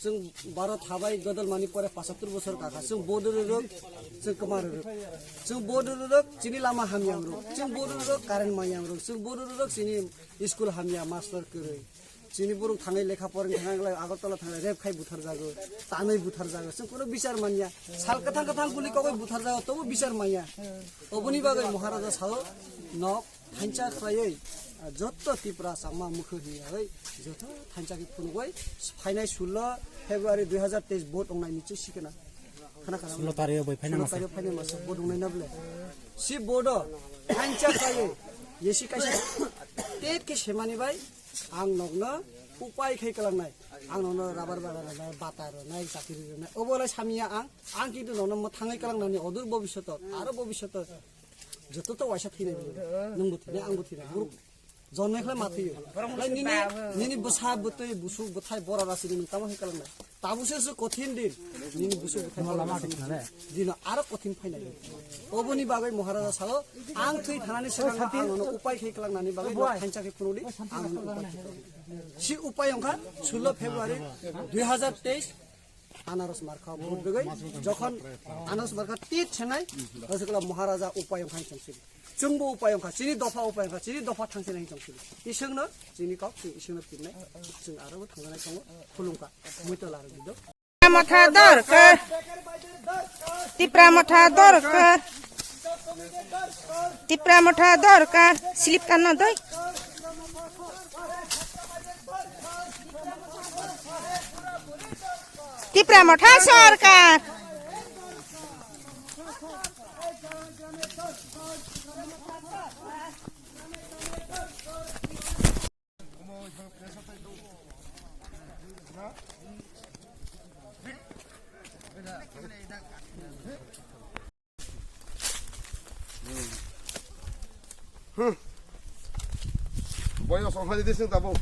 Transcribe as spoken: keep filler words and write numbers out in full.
Chwng Bharat habai godol mani pore pachattor bosor kakha. Chwng vote rwrwk, chwng kwma rwrwk. Chwng vote rwrwk, chini lama hamya rwrwk. Chwng vote rwrwk, current manya rwrwk. Chwng vote rwrwk, chini school hamya, master kwrwi. Chini borok thangwi lekha poreng thangwi Agartala thangwi rape khai buthar jago, tanwi buthar jago. Chwng kono bichar manya. Sal kwthang kwthang guli kogwi buthar jago, tobo bichar manya. Oboni bagwi Maharaja sao nok thansa khlaiwi, ah, joto Tipra Chakma mukhu hiyawi joto thansa khe phunugwi phainai sullo February dui hazar teis vote wngnai ni chwng sikena. Khana khana. Sullo tario bai phainai masa. Sullo tario phainai masa vote wngnai na bole. Si vote o thansa khlaiwi yesi kaisa tet khe semani bai ang nokno upai khai kalangnai. Ang nokno rabar bara rwnai, bata rwnai, chakri rwnai. Obo lai samya ang, ang kintu nokno mwthangwi kalangnani odur bobishoto, aro bobishoto. Joto to waisa thwinai bwlwi. Nwngbo thwinai, angbo thwinai. Borok jonmai khlai ma thwiyo. Lai nini, nini bwsa bwtwi, busuk bwthai bora rasini nwng tamo hai kalangnai. Tabukhe se kothin din. Nini busuk bwthai bora rasini dino aro kothin phainai. Oboni bagwi Maharaja sao, ang thwi thanani swkang ang nono upai khai kalangnani bagwi nok thansa khe phunukdi, ang nono upai khai kalangnai. Si upai wngkha sullo February dui hazar teis, Anaros markha vote rwgwi jokhon Anaros markha tit senai, hwnkhe Maharaja upai wngkha hinwi chwng sidi. Chwngbo upai wngkha, chini dopha upai wngkha, chini dopha thangsinai hinwi chwng sidi. Iswkno chini kok chwng iswkno pirnai, chwng aro bo thangjanai tongo, khulumkha, muitu larwk bido. Motha dorkar. Tipra motha dorkar. Tipra motha dorkar. Slip kanna doi. Tipra motha sorkar. Boyos ongkha di sing tabuk.